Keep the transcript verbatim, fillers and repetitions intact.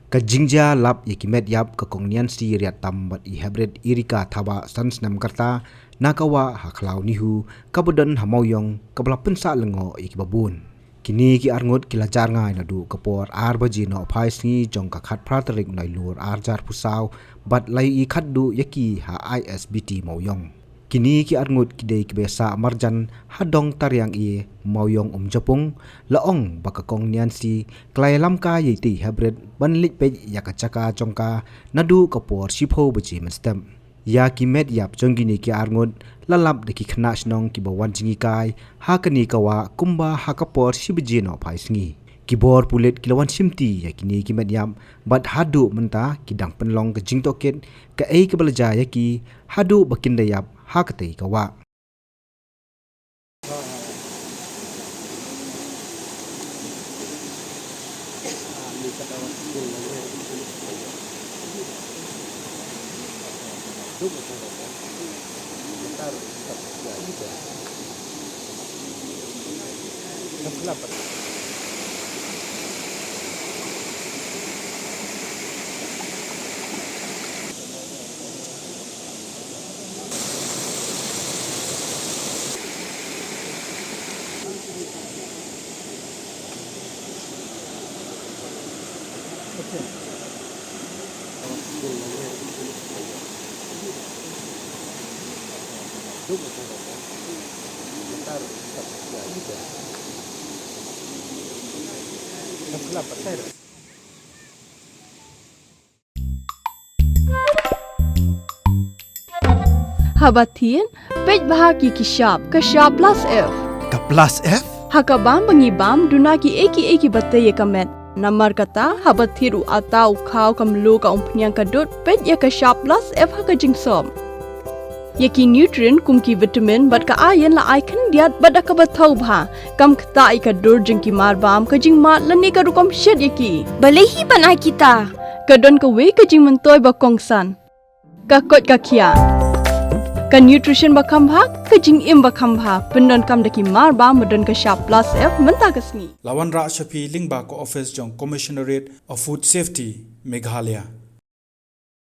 Ka jingjia lap ïa ki met ïap ka Kong Niansi Riat Tam bad i Heprit Erika Thabah san snem ka rta na ka wah ha Khlaw Nihu kaba don ha Mawiong kaba la pynsah lyngngoh ïa kiba bun. Kine ki arngut ki la jar ngai naduh ka por ar baje nohphai sngi jong ka khatphra tarik Nailur ar hajar arphew saw bad la ïohi khatduh ïa ki ha I S B T Mawiong. Kine ki arngut ki dei kiba sah marjan ha dong Tariang E, Mawiong Umjapung. La ong ba ka Kong Niansi ka la ïalam kai ïa itei i Heprit ban leit peit ïa ka jaka jong ka naduh ka por shiphew baje mynstep. Ïa ki met ïap jong kine ki arngut la lap da ki khynnah shnong kiba wan jngi kai ha kane ka wah kumba ha ka por shi baje nohphai sngi. Ki bor pulit ki la wan shimti ïa kine ki met ïap bad haduh mynta ki dang pynlong ka jingtohkit kaei kaba la jia ïa ki haduh ba kin da ïap ha katei ka wah. Haba thied, peit bha ki ki shap, ka shap plus F. Ka plus F? Ha ka bam ba ngi bam, duna kiei kiei kiba tei ïa ka met. Namar kata, haba thied u atta, u khaw, ka mluh, ka umphniang, ka dud, peit ïa ka shap plus F ha ka jingsop. Ïa ki nutrient kum ki vitamin bad ka iron la ai khyndiat bad da kaba thaw bha. Kam ktah ïa ka dur jong ki mar bam, ka jingmad lane ka rukom shet ïa ki. Balei hi ban ai kita? Ka don kawei ka jingmyntoi ba kongsan. Ka koit ka khiah. Ka nutrition ba kham bha, ka jingim ba kham bha. Pyndonkam da ki mar bam ba don ka shap plus F mynta ka sngi. La wanrah sha phi lyngba ka office jong Commissionerate of Food Safety, Meghalaya.